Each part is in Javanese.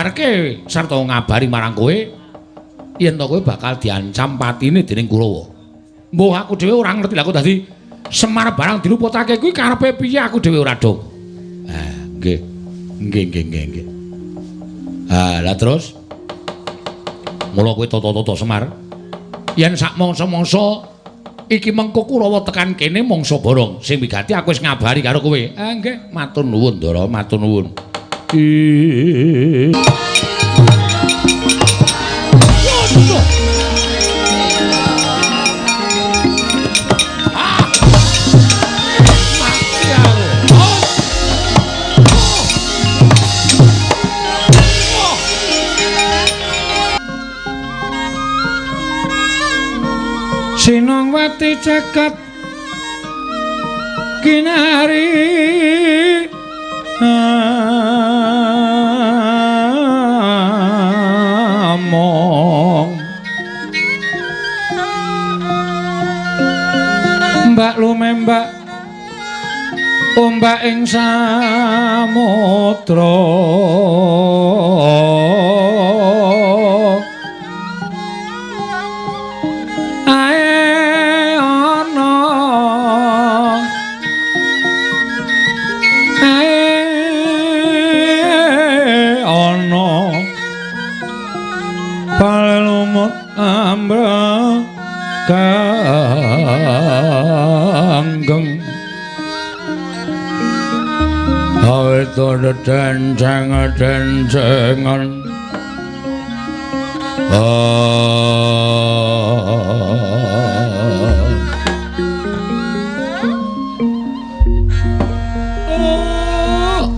ngabarke sarta ngabari marang kowe yen to kowe bakal diancam patine dening Kurawa. Mbuh aku dhewe ora ngerti lha kok dadi Semar barang diluputake kuwi karepe piye aku dhewe ora dong. Ah, nggih. Nggih, nggih, nggih, nggih. Ah, lah terus mula kowe tata-tata Semar. Yen sak mangsa-mangsa iki mengko Kurawa tekan kene mangsa borong sing wigati aku wis ngabari karo kowe. Ah, nggih, matur nuwun Ndara, matur nuwun. Sinongwati jagat kinari among mbak lumembak ombak ing samudra ae ana ae ana palumut ambra kanggeng awit denceng-dencengan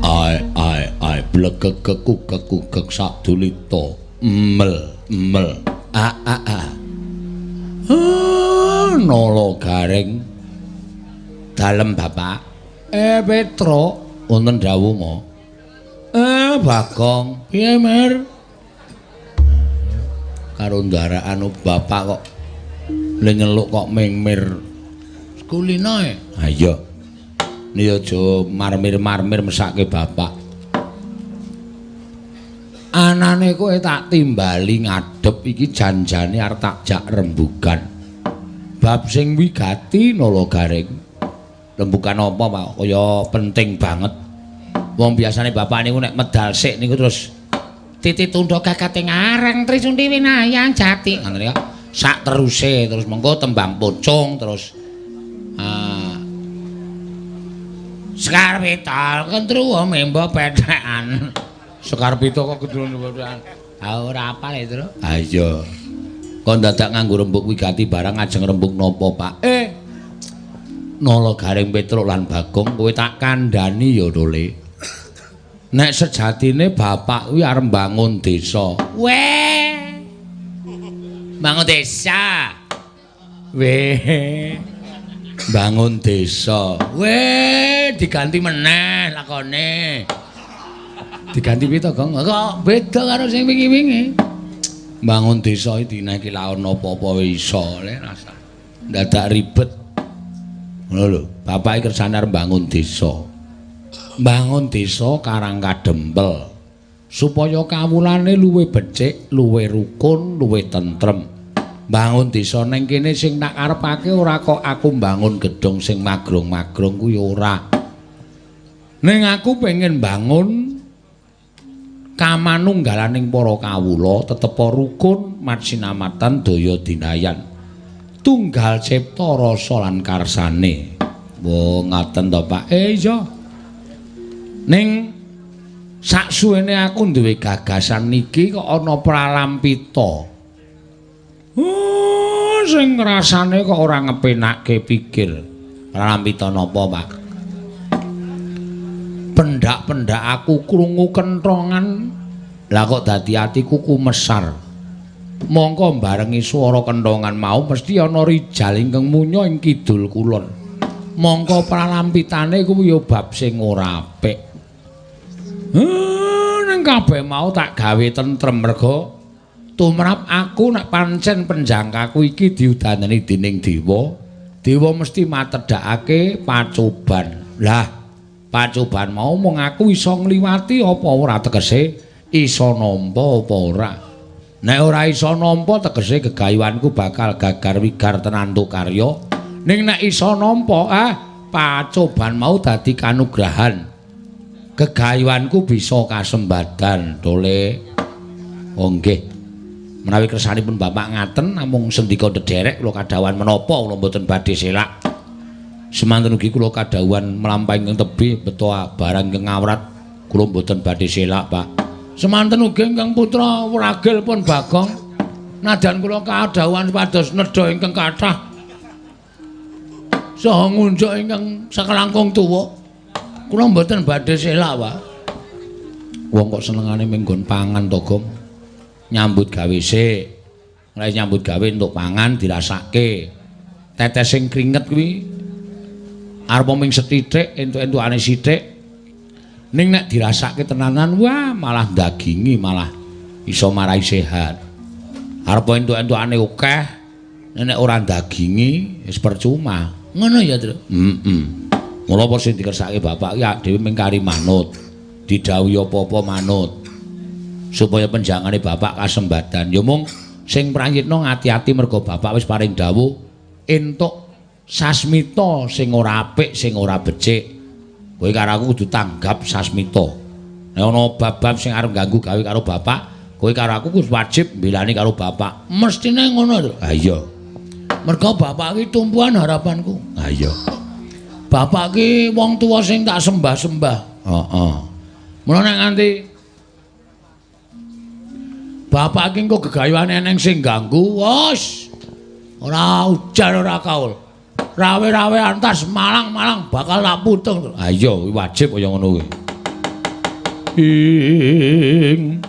ai ai ai blegeg kekuk sadulita mel mel a a a nala garing dalem bapak Petro wonten dawuh mo Bagong piye Mer karo ndarakan bapak kok le nyeluk kok mingmir kulino e ha iya ni aja marmir-marmir mesake bapak anane kowe tak timbali ngadhep iki janjane arep tak jak rembugan bab sing wigati nala garing rembugan apa Pak kaya penting banget wong biasane bapak niku nek medal sik niku terus titi tundha gagating areng Trisundi winayang jati ngoten ya sak teruse terus mengko tembang pocong terus Sekar Pita kendruwo membo pethekan Sekar Pita kok kendruwo pethekan ha ora apal e Tru ha iya kok dadak nganggo rembug wigati barang ajeng rembug napa Pak Nala Garing Petruk lan Bagong kowe tak kandhani ya Dole nek sejatine bapak kuwi arep mbangun desa weh mbangun desa weh bangun desa weh diganti meneh lakone diganti piye to Gong kok beda karo sing wingi-wingi bangun desa iki dineki laon apa-apa iso le rasa dadak ribet ngono lho bapak iki kersane arep bangun desa Karang Kadempel supaya kawulane luwih becik luwih rukun luwih tentrem bangun desa ning kene sing tak karepake ora kok aku mbangun gedhong sing magrong-magrong kuwi ora ning aku pengen bangun kamanunggalaning para kawula tetepa rukun matsinamatan daya dinayan tunggal cipta rasa lan karsane wo ngaten to Pak iya ning saksuwene aku duwe gagasan niki kok ana pralampita sing rasane kok ora ngepenakke pikir. Pralampita napa Pak pendak-pendak aku krungu kenthongan lah kok dadi atiku kumesar mongko barengi swara kenthongan mau mesti ana rijal ingkang munya ing kidul kulon mongko pralampitane kuwi ya bab sing ora apik ning kabeh mau tak gawe tentrem merga tumrap aku nek pancen penjangkaku iki diudaneni dening dewa dewa mesti matedhakake pacoban lah pacoban mau mung aku iso ngliwati apa ora tegese Iso nampa apa ora? Nek ora iso nampa tegese gegayuhanku bakal gagar wigar tenantu karya. Ning nek iso nampa, pacoban mau dadi kanugrahan. Gegayuhanku bisa kasembadan, Dole. Oh nggih. Menawi kersanipun Bapak ngaten namung sendika ndederek kula kadhawuhan menapa kula mboten badhe selak. Semanten ugi kula kadhawuhan mlampah ingkang tebih beto barang ingkang ngawrat kula mboten badhe selak, Pak. Semanten ugi ingkang putra wragil pun Bagong nadyan kula kadhawuhan supados nedha ingkang kathah saha ngunjuk ingkang sakalangkung tuwa kula mboten badhe selak, Pak. Wong kok senengane ming nggon pangan to, Gong. Nyambut gawe sik. Nek nyambut gawe entuk pangan dirasake. Tetes sing kringet kuwi arep ming sethithik entuk-entukane sithik. Ning nek dirasake tenanan wah malah dagingi malah iso marai sehat. Arep entuk-entukane akeh nek ora dagingi wis percuma. Ngono ya, Tru? Heeh. Mula apa sing dikersake bapak ki dhewe ming kari manut. Didhawuhi apa-apa manut. Supaya penjangane bapak kasembadan. Ya mung sing prayitna ngati-ati mergo bapak wis paring dawuh entuk sasmita sing ora apik, sing ora becik. Kowe karo aku kudu tanggap sasmita. Nek ana bab-bab sing arep ganggu gawe karo bapak, kowe karo aku kudu wajib mbelani karo bapak. Mestine ngono to. Ha iya. Mergo bapak iki tumpuan harapanku. Ha iya. Bapak iki wong tuwa sing tak sembah-sembah. Heeh. Mula nek nganti bapak iki engko gegayuhane eneng sing ganggu, wis ora ujar ora kaul. Rawe-rawe antas malang-malang bakal tak putung. Ha iya, wajib kaya ngono kuwi. Ing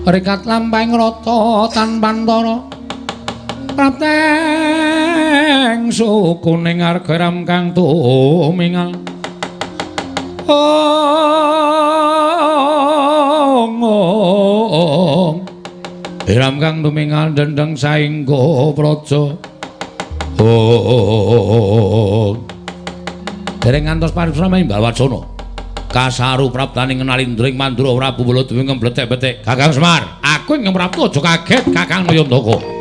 rikat lampahing rata tanpantara prapteng sukuning arga ram kang tumingal. Ong ram kang tumingal dendeng saengga praja. Oh. Dereng ngantos paripurna imbal wacana. Kasaru praptaning nalindring Mandura Prabu Baladewa ngebletek-betek. Kakang Semar, aku ingkang Prabu aja kaget Kakang Nayantaka.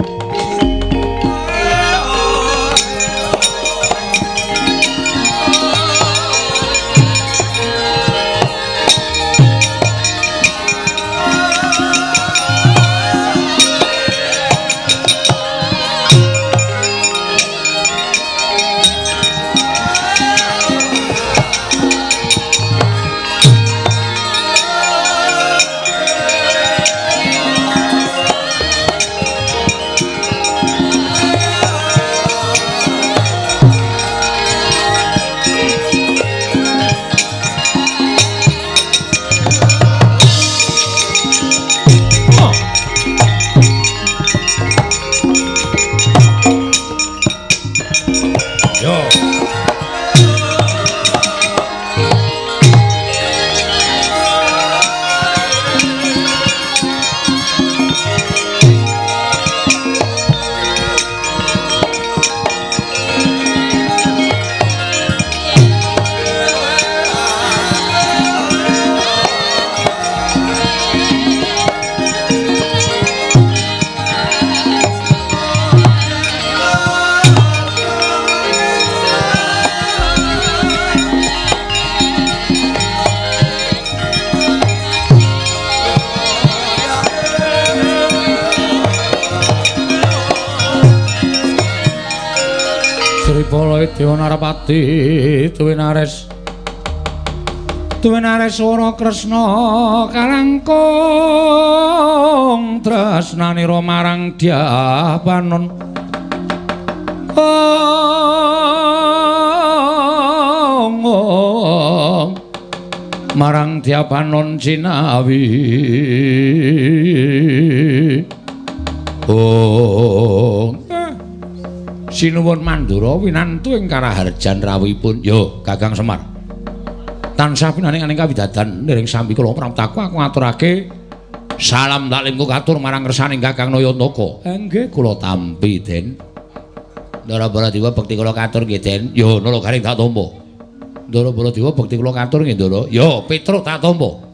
Dewa Narapati tuwinares tuwinares swara Kresna kalangkung tresnanira marang Dyapanon. Ong marang Dyapanon jinawi. Oh. Sinuwun Mandura winantu ing karaharjan rawuhipun. Yo, Kakang Semar. Tansah pinaning kawidadan niring sambi kula praptaku aku ngaturake salam taklimku katur marang kersaning Kakang Nayantaka. Nggih, kula tampi, Den. Ndara Baladewa bekti kula katur nggih, Den. Yo, Nala Garing tak tampa. Ndara Baladewa bekti kula katur nggih, Ndara. Yo, Petruk tak tampa.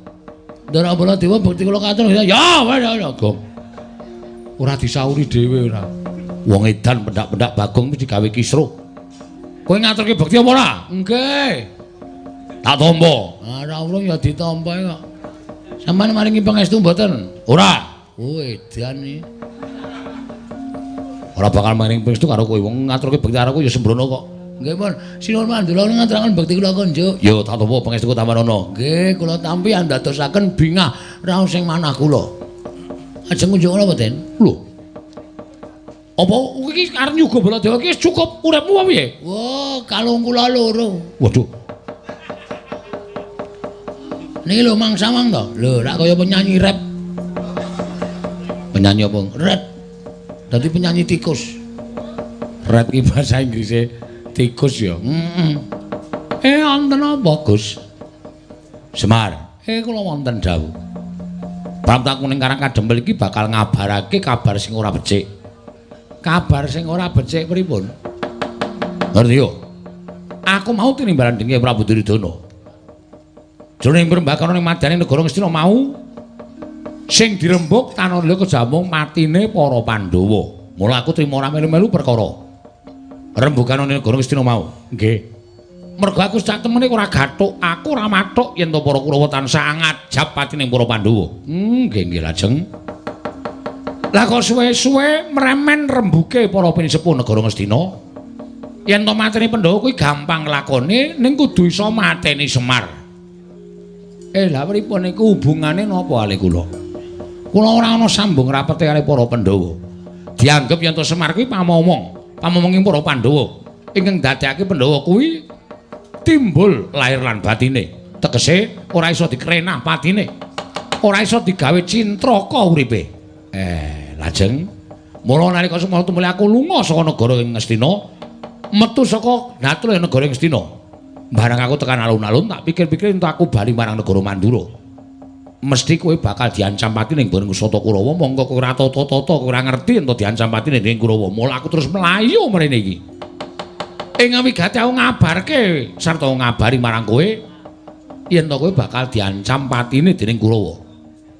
Ndara Baladewa bekti kula katur. Ya, ya, Gong. Ora disauri dhewe ora. Wong edan pendak-pendak Bagong mesti digawe kisruh. Kowe ngaturke bekti apa ora? Nggih. Tak tampa. Ora urung ya ditampa kok. Sampeyan maringi pangestu mboten? Ora. Oh, edan iki. Ora bakal maringi pangestu karo kowe. Wong ngaturke bekti karo kowe ya sembrono kok. Nggih, pun. Sinuwun mandula ngaturaken bekti kula konjuk. Ya tak tampa pangestu tampanana. Nggih, kula tampi andadosaken bingah raos sing manah kula. Ajeng kunjuk napa, Den? Lho. Apa iki arep nyuga Baladewa iki cukup uripmu apa piye? Wah, kalung kula loro. Waduh. Niki lho Mang Samang to. Lho, rak kaya penyanyi rap. Penyanyi apa? Rap. Dadi penyanyi tikus. Rap iki bahasa Inggrise tikus ya. Heeh. Wonten apa, Gus? Semar. Kula wonten dawuh. Praptaku ning Karang Kadempel iki bakal ngabarake kabar sing ora becik. Kabar sing ora becik pripun? Ngerti yo. Aku mau tinimbalan dening Prabu Duryudana. Jroning perembakana ning madyaning negara Ngastina mau sing dirembug tanalya kejamung matine para Pandhawa. Mula aku trima ora melu-melu perkara rembugan ning negara Ngastina mau. Nggih. Mergo aku sak temene ora gathuk, aku ora mathuk yen to para Kurawa tansah ngajap patine para Pandhawa. Nggih nggih lajeng. Lah kok suwe-suwe mremen rembuke para pinisepuh negara Ngastina. Yen to mateni Pandhawa kuwi gampang lakone ning kudu iso mateni Semar. Lah pripun niku hubungane napa ale kula? Kula ora ana sambung rapete karo para Pandhawa. Dianggep yen to Semar kuwi pamomong, pamomonging para Pandhawa. Ingkang dadekake Pandhawa kuwi timbul lahir lan batine. Tegese ora iso dikrenah patine. Ora iso digawe cintraka uripe. Lajeng mula nalika semana tumuli aku lunga saka negara Ngastina, metu saka natul negara Ngastina. Barang aku tekan alun-alun tak pikir-pikir entuk aku bali marang negara Mandura. Mesti kowe bakal diancam pati ning nggon Sata Kurawa, mongko kowe ora tata-tata, kowe ora ngerti entuk diancam pati ning Kurawa. Mula aku terus mlayu mrene iki. Ing wigati aku ngabarke sarta ngabari marang kowe yen to kowe bakal diancam patine dening Kurawa.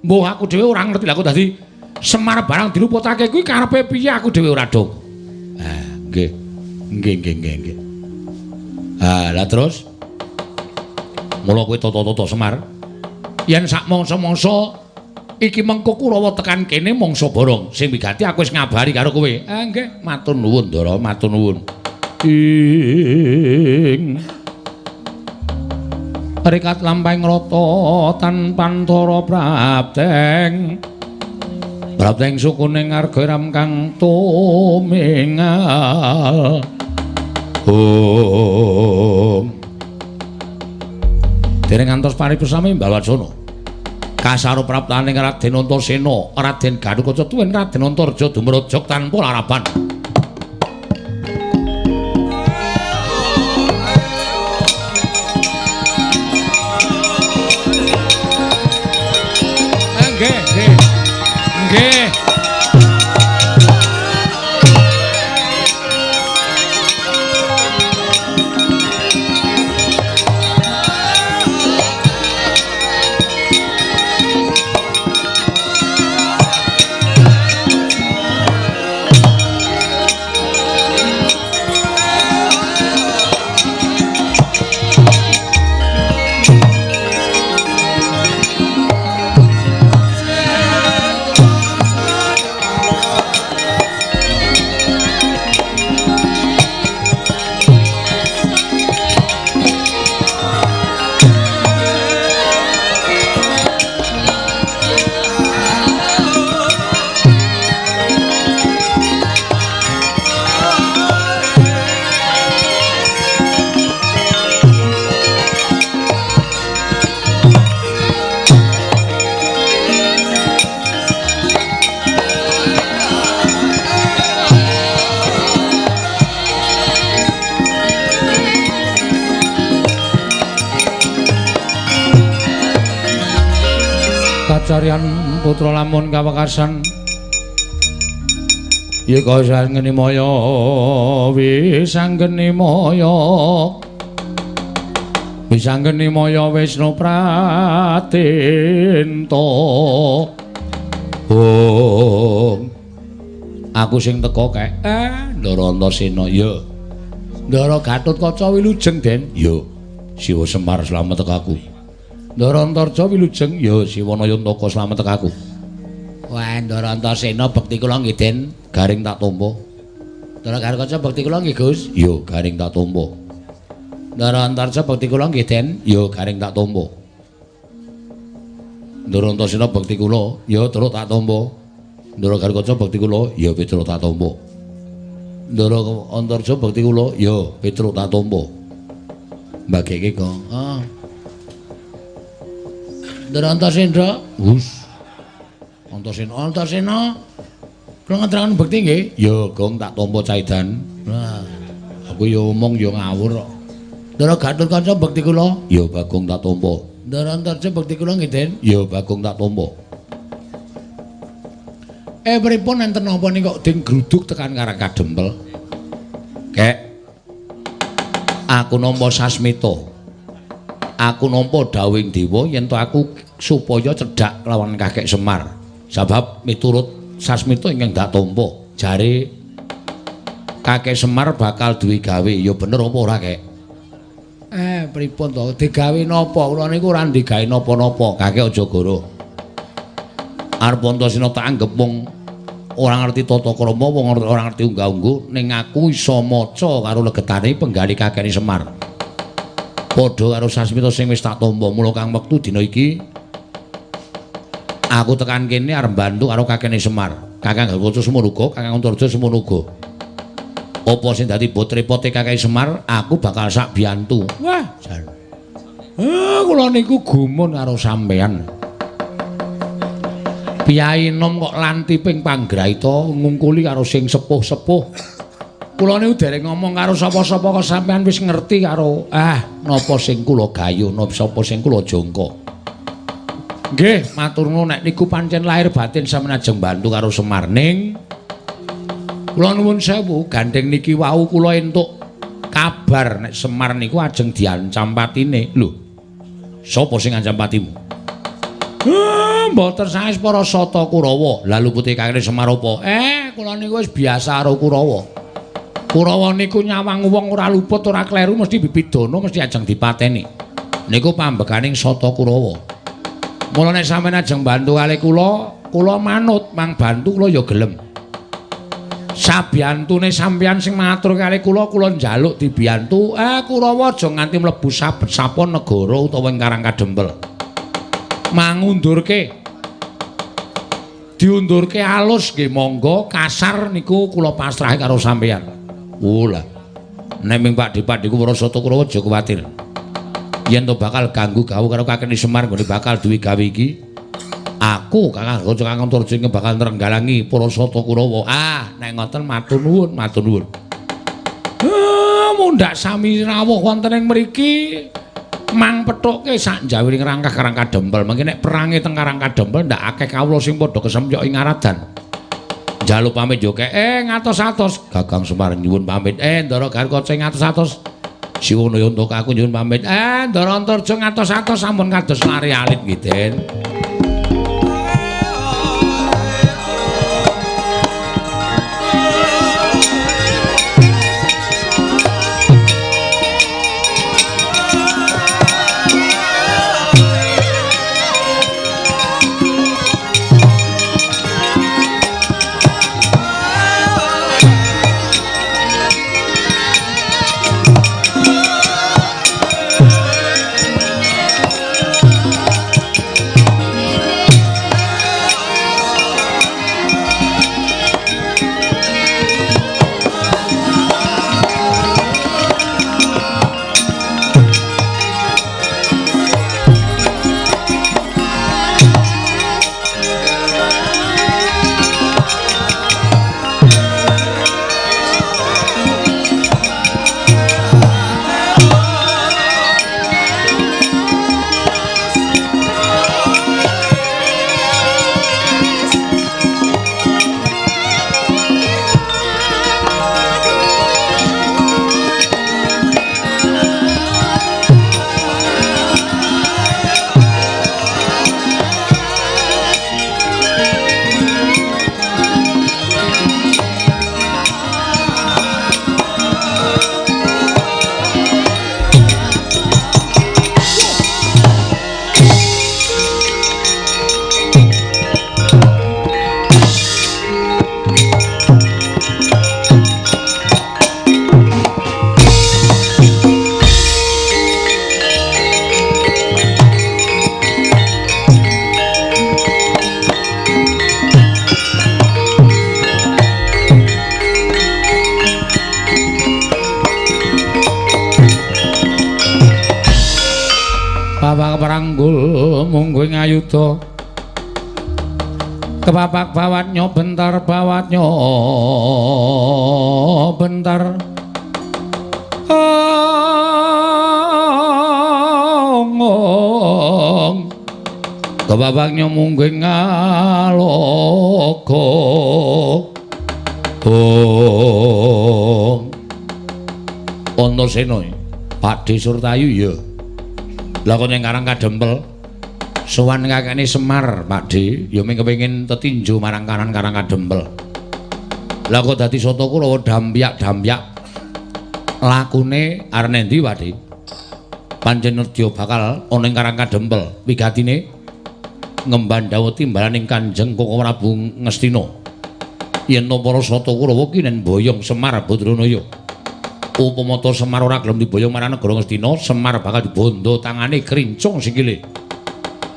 Mbuh aku dhewe ora ngerti lha aku dadi Semar barang diluputake kuwi karepe piye aku dhewe ora dong. Nggih. Nggih nggih nggih nggih. Lah terus mula kowe tata-tata Semar. Yen sak mangsa-mangsa iki mengko Kurawa tekan kene mangsa borong sing wigati aku wis ngabari karo kowe. Nggih, matur nuwun Ndara, matur nuwun. Ing rikat lampahing rata tanpantara prapteng prapteng sukuning arga ram kang tumingal. Om dereng ngantos paripesami Mbawacana kasaro praptaning Raden Antasena, Raden Gatotkaca tuwin Raden Antarja dumrajak tanpa laraban. Nggih, nggih. Nggih. Kacarian putra lamun kawekasan yeka sanggeni maya wis sanggeni maya Wis anggeni maya Wisnu Pratenta. Oh. Aku sing teko kek. Ndara Antasena ya. Ndara Gatotkaca wilujeng, Den. Ya. Siwa Semar slamet tekaku. Ndara Antarja wilujeng ya, Siwa Nayantaka slamet tekaku. Wah, Ndara Antasena bekti kula nggih, Den. Garing tak tampa. Ndara Gatotkaca bekti kula nggih, Gus. Ya, garing tak tampa. Ndara Antarja bekti kula nggih, Den. Ya, garing tak tampa. Ndara Antasena bekti kula, ya terus tak tampa. Ndara Gatotkaca bekti kula, ya Petruk tak tampa. Ndara Antarja bekti kula, ya Petruk tak tampa. Mbageke kok. Ah. Ndara Antasendra, Gus. Antasena, Antasena. Kula ngeteraken bekti nggih. Ya, Gong tak tampa caidan. Nah, aku ya omong ya ngawur kok. Ndara Gatotkaca bekti kula, ya Bagong tak tampa. Ndara Antarja bekti kula nggih, Den. Ya Bagong tak tampa. Pripun enten napa nika kok den gruduk tekan Karang Kadempel? Kek. Aku nampa sasmita. Aku nampa dawuhing dewa yen to aku supaya cedhak lawan Kakek Semar. Sebab miturut sasmita ingkang dak tampa, jare Kakek Semar bakal duwe gawe. Ya bener apa ora, Kek? Pripun to? Digawe napa? Kula niku ora digawe napa-napa. Kakek aja goro. Arep Antasena tak anggep wong ora ngerti tata krama, wong ora ngerti unggah-ungguh, ning aku iso maca karo legetane penggali kakene Semar. Padha karo sasmita sing wis tak tampa, mula kang wektu dina iki aku tekan kene arep bantu karo kakene Semar. Kakang Gatotkaca semono uga, Kakang Antarja semono uga. Apa sing dadi bot repote kakek Semar, aku bakal sak biyantu. Wah, jan. Kula niku gumun karo sampean. Piyai nom kok lantiping panggraita ngungkuli karo sing sepuh-sepuh. Kula niku dereng ngomong karo sapa-sapa kok sampean wis ngerti karo napa sing kula gayuh, napa sapa sing kula jangka. Nggih, matur nuwun nek niku pancen lahir batin sampeyan ajeng bantu karo Semar ning kula nuwun sewu, gandeng niki wau kula entuk kabar nek Semar niku ajeng diancam patine. Lho, sapa sing ngancam patimu? Mboten sanes para Sata Kurawa. Lah lupute kakene Semar apa? Kula niku wis biasa karo Kurawa. Kurawa niku nyawang wong ora luput, ora kleru, mesti bibidana, mesti ajeng dipateni. Niku pambekaning Sata Kurawa. Mula nek sampeyan ajeng bantu kalih kula, kula manut, mang bantu kula ya gelem. Sabiyantune sampeyan sing matur kalih kula, kula njaluk dibiyantu. Kurawa aja nganti mlebu sabet-sapon negara utawa ing Karang Kadempel. Mangundurke, diundurke alus nggih monggo, kasar niku kula pasrahi karo sampeyan. Oh lah, nek ming Pakdhe-pakdheku para Sata Kurawa aja kuwatir. Yen to bakal ganggu gawu karo kakene Semar nggone bakal duwe gawe iki, aku Kakang Gatotkaca Kakang Antarja bakal nrenggalangi para Sata Kurawa. Nek ngoten matur nuwun, matur nuwun. Mundhak sami rawuh wonten ing mriki. Mang pethuke sak njawiring rangkah Karang Kadempel. Mangke nek perange teng Karang Kadempel ndak akeh kawula sing padha kesemyok ing aradan. Njaluk pamit yo kek. Ngatos-atos. Gagang Semar nyuwun pamit. Ndara Gatotkaca ngatos-atos. Siwa Nayantaka aku nyuwun pamit. Ndara Antarja ngatos-atos sampun kados lari alit nggih, Den. mungguing ayuda. Kepapak bawat nyo bentar bawat nyo bentar. Ong kepapak nyo mungguing ngaloka. Ong Antasena Pakdhe Surtayu ya. Lah kok ning Karang Kadempel sowan kakekne Semar Pakdhe ya mung kepengin tetinju marang kanan Karang Kadempel. Lah kok dadi Sata Kurawa dampyak-dampyak lakune arep endi Pakdhe? Pancen nedya bakal ana ing Karang Kadempel wigatine ngemban dawuh timbalaning Kanjeng Koko Prabu Ngastina. Yen to para Sata Kurawa ki nen boyong Semar Badranaya. Upama ta Semar ora gelem diboyong marang negara Ngastina, Semar bakal dibondo tangane krincung sikile.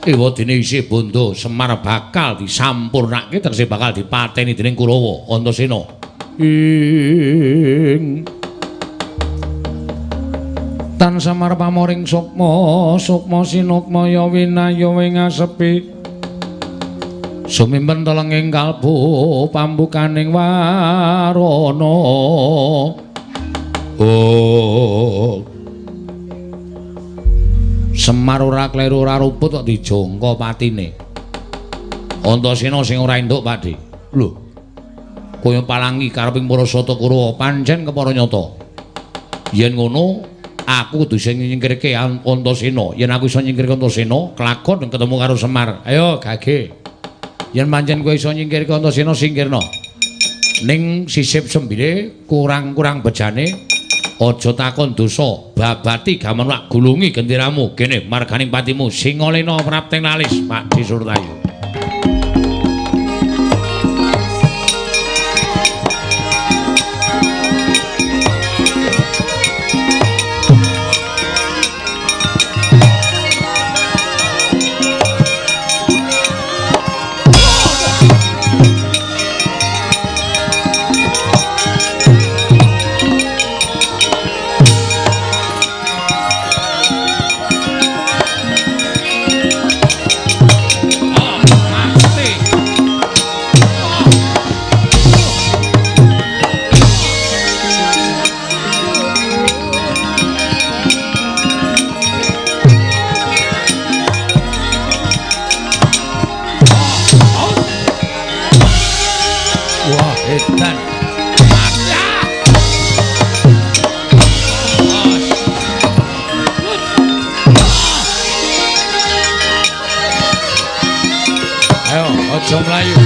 Ewadene isih bondo, Semar bakal disampurnake tegese bakal dipateni dening Kurawa Antasena. Ing tan Semar pamoring sukma, sukma sinukmaya winaya ing asepi. Sumimpen telenging kalbu pambukaning warana. Oh. Semar ora kleru ora ruput kok dijangka patine. Antasena sing ora entuk Pakdhe. Lho. Kaya palangi kareping para Sata Kurawa pancen kepara nyata. Yen ngono aku kudu sing nyingkirke Antasena. Yen aku iso nyingkirke Antasena, kelakon ketemu karo Semar. Ayo gage. Yen pancen kowe iso nyingkirke Antasena singkirna. Ning sisip sembile kurang-kurang bejane aja takon dosa, babati gaman lak gulungi genderamu kene marganing patimu Singalena prapting lalis Pakdhe Surtayu. Aja mlayu.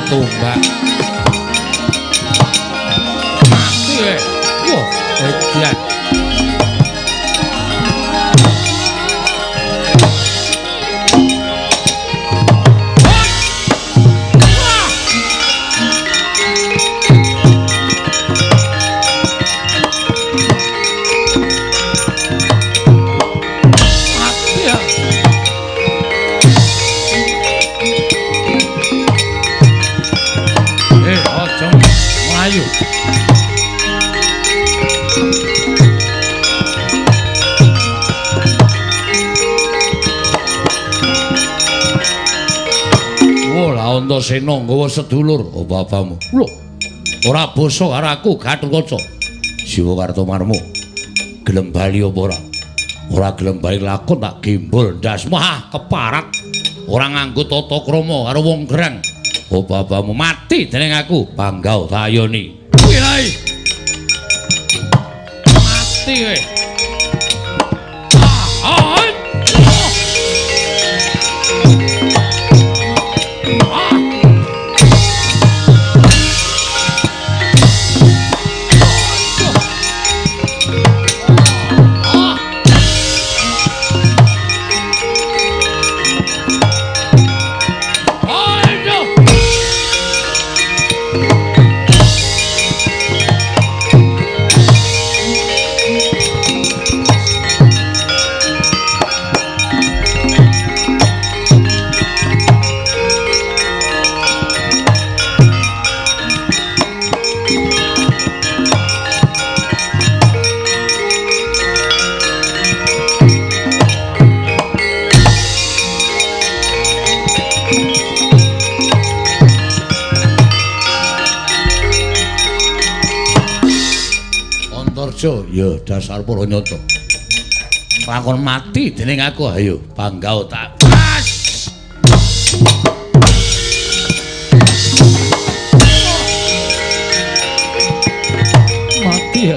Tombak. Mati kowe. Wah, edan. Wah. Mlayu. Lah Antasena nggawa sedulur bapamu. Lho, ora basa karo aku Gathotkaca. Siwa Kartomarmo. Gelem bali apa ora? Ora gelem bali lakon tak gembol ndasmu. Ah, keparat. Ora nganggo tata krama karo wong gerang. Bapamu mati dening aku, panggau tayoni. Kuwi. Mati kowe. Ya dasar para nyata. Lakon mati dening aku, ayo panggau tak. Pas. Mati ya.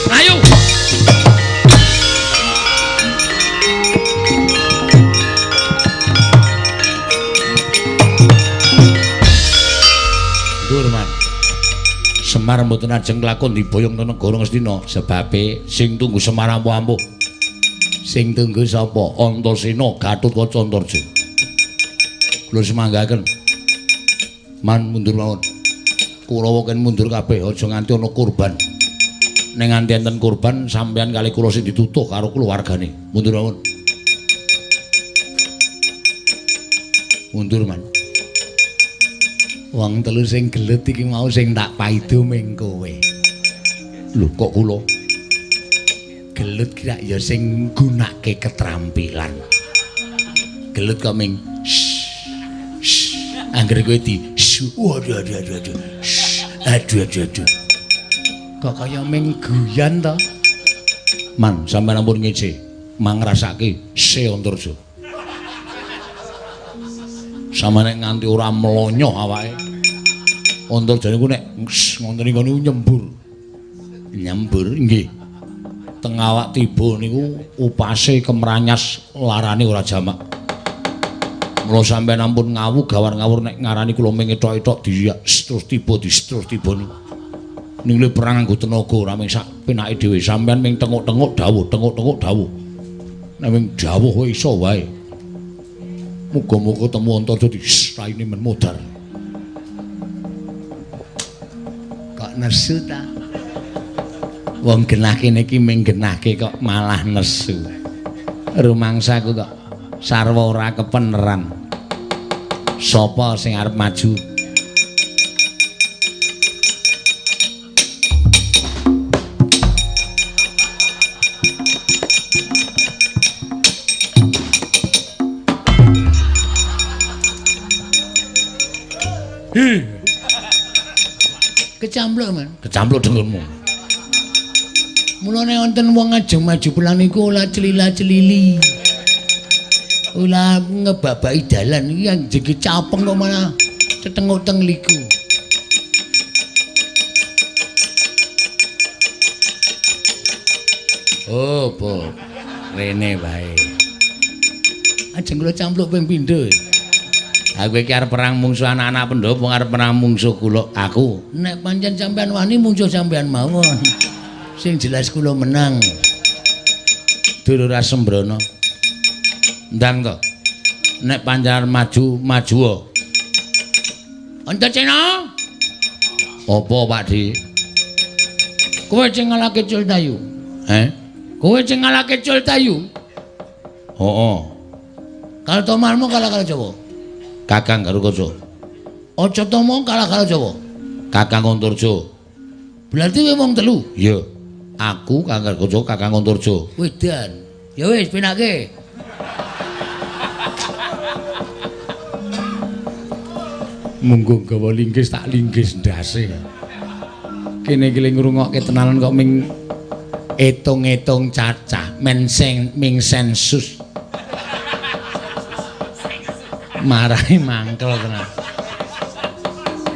Ayo. Semar mboten ajeng lakon diboyong nang negara Ngastina sebabe sing tunggu Semar ampuh-ampuh. Sing tunggu sapa? Antasena Gathotkaca Antarja. Kula semanggaken. Man mundur mawon. Kurawa ken mundur kabeh aja nganti ana kurban. Nek nganti enten kurban sampeyan kali kula sing ditutuh karo keluargane. Mundur mawon. Mundur man. Wong telu sing gelut iki mau sing tak paido ming kowe. Lho kok kula? Gelut ki rak ya sing nggunake ketrampilan. Gelut kok ming angger kowe di waduh aduh aduh aduh. Aduh aduh aduh. Kok kaya ming guyan to? Man, sampeyan ampun ngece. Mangrasake se Antarja. Sama nek nganti ora mlonyoh awake. Antarja niku nek ngoten niku nyembur. Nyembur nggih. Teng awak tiba niku upase kemranyas larane ora jamak. Mula sampeyan ampun ngawu gawar ngawur nek ngarani kula ming etok-etok di terus tiba di terus tiba niku. Ning le perang nganggo tenaga ora ming sak penake dhewe sampeyan ming tenguk-tenguk dawuh, tenguk-tenguk dawuh. Nek ming dawuh iso wae. Muga-muga temu Antarja di raine men modar. Kok nesu ta? Wong genah kene iki ming genahke kok malah nesu. Rumangsaku kok sarwa ora kepeneran. Sapa sing arep maju? Kecampluk man, kecampluk dengkulmu. Mulane wonten wong ajeng maju pulang niku ora celila-celili. Ora ngebabaki dalan iki anjing capeng kok malah cetenguk teng liku. Oh, po. Rene wae. Ajeng kula campluk ping pindho. Aku iki arep perang mungsuh anak-anak Pandhawa, arep perang mungsuh kula aku. Nek pancen sampean wani mungsuh sampean mawon. Sing jelas kula menang. Dulur Asembrono. Ndang to. Nek pancen maju, maju. Antasena. Apa, Pak Di? Kowe sing ngalahke Cultayu. Heh? Kowe sing ngalahke Cultayu? Heeh. Kartomarma kalah karo Jawa. Kakang Garukaca. Acatama kalah karo Jawa. Kakang Antarja. Berarti kowe wong telu? Iya. Aku Kakang Garukaca, Kakang Antarja. Wedan. Ya wis penake. Munggo gawa linggis tak linggis ndase. Kene iki ngrungokke tenanan kok ming etung-etung cacah, men sing ming sensus. Marahi mangkel tenan.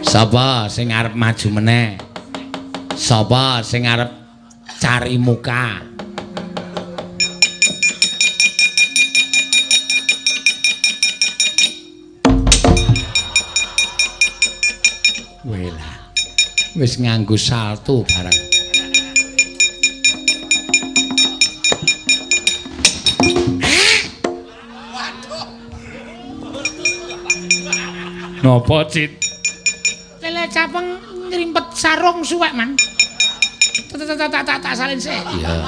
Sapa sing arep maju meneh? Sapa sing arep cari muka? Welah. Wis nganggo salto barang. Napa, Cit? Lele capeng ngrimpet sarung suwek, Man. Tak salin sik. Iya.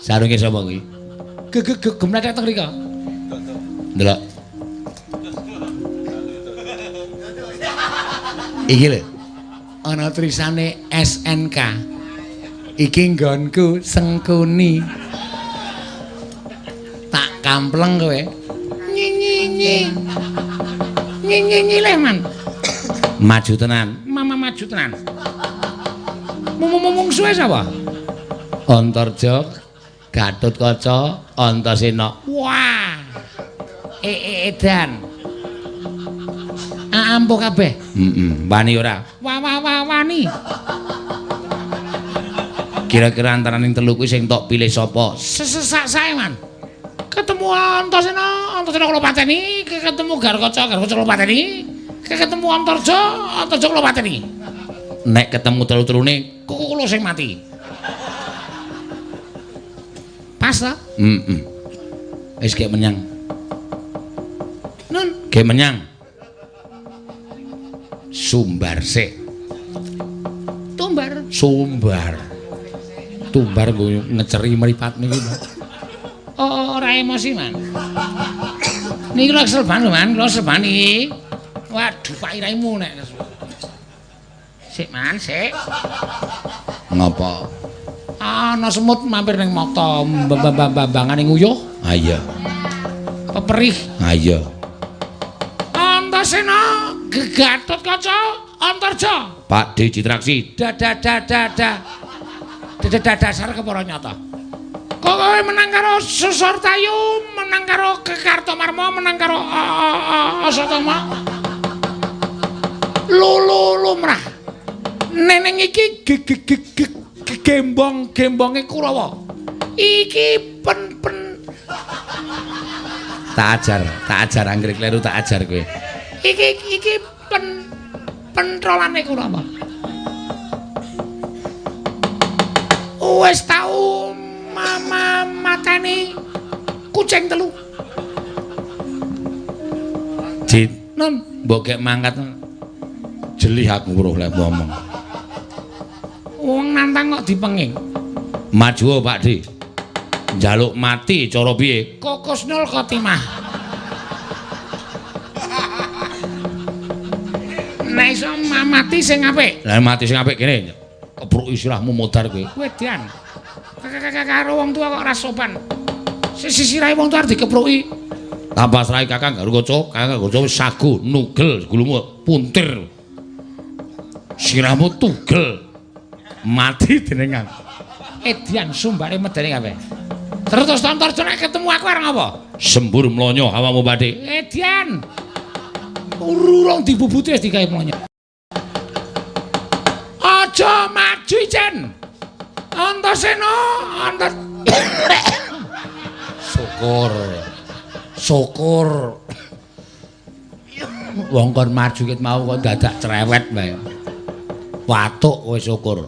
Sarunge sapa kuwi? Gemlethek teng mriko. Ndelok. Iki lho. Ana tulisane SNK. Iki nggonku Sengkuni. Tak kampleng kowe. Nyi nyi nyi. Nyi nyi nyi leh, Man. Maju tenan. Mama maju tenan. Mung suwe sapa? Antarja, Gatotkaca, Antasena. Wah. Edan. Ampuh kabeh. Heeh, wani ora? Wa wa wa wani. Kira-kira antaraning telu kuwi sing tok pilih sapa? Sesak sae, Man. Ketemu Antasena, Antasena kula pateni, ketemu Garukaca, Garukaca kula pateni, ketemu Antarja, Antarja kula pateni. Nek ketemu telu-telune, kula sing mati. Pas ta? Heeh. Wis gek menyang. Nun, gek menyang. Sumbar sik. Tumbar. Sumbar. Tumbar nggo ngeceri mripat niki. Oh, ora emosi, Man. Niki lho kesel banget lho, Man. Kula kesel banget iki. Waduh, Pak iraimu nek. Sik, Man, sik. Ngapa? Ana semut mampir ning mata mbambangane nguyuh. Ha iya. Peperih. Ha iya. Antasena, Gatotkaca, Antarja. Pak D Citraksi. Da. Dasar kepara nyata. Kok kowe menang karo Susortayu, menang karo Kartomarma, menang karo Asatama. Lulu lumrah. Neneng iki gembong-gembonge Kurawa. Iki pen-pen. Tak ajar anggere kleru tak ajar kowe. Iki pen pentrolane Kurawa. Wis tau mama mateni kucing telu. Cit, non, mbok gek mangkat jelih aku weruh lek ngomong. Wong nantang kok dipenging. Maju Pak D. Njaluk mati cara piye? Kokusnul khotimah. Nek iso mati sing apik. Lah mati sing apik kene. Kebruk istilahmu modar kowe. Wedan. Karo wong tua kok ora sopan. Sisirahe wong tua arep dikepruki. Tambah srahe Kakang Garukaca, Kakang Garukaca wis sagu, nugel, gulumu puntir. Sirahmu tugel. Mati dening aku. Edian sumbare medeni kabeh. Terus Antarja nek ketemu aku arep ngapa? Sembur mlonyo awamu badhe. Edian. Urung dibubuti wis digawe mlonyo. Aja maju ijen. Antasena, Antar. Syukur. Syukur. Wong kon maju ket mau kok dadak cerewet wae. Watuk kowe syukur.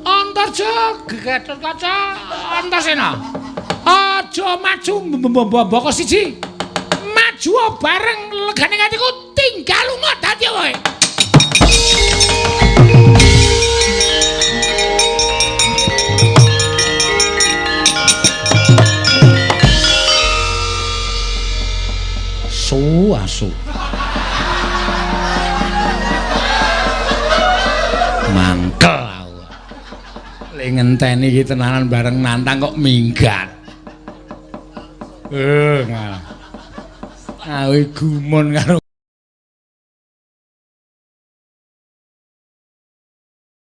Antarja, Gatotkaca, Antasena. Aja maju mboko siji. Maju bareng legane atiku tinggal lunga dadi kowe. Asu, asu. Mangkel aku. Le ngenteni iki tenanan bareng nantang kok minggat. Ngalah. Awe gumun karo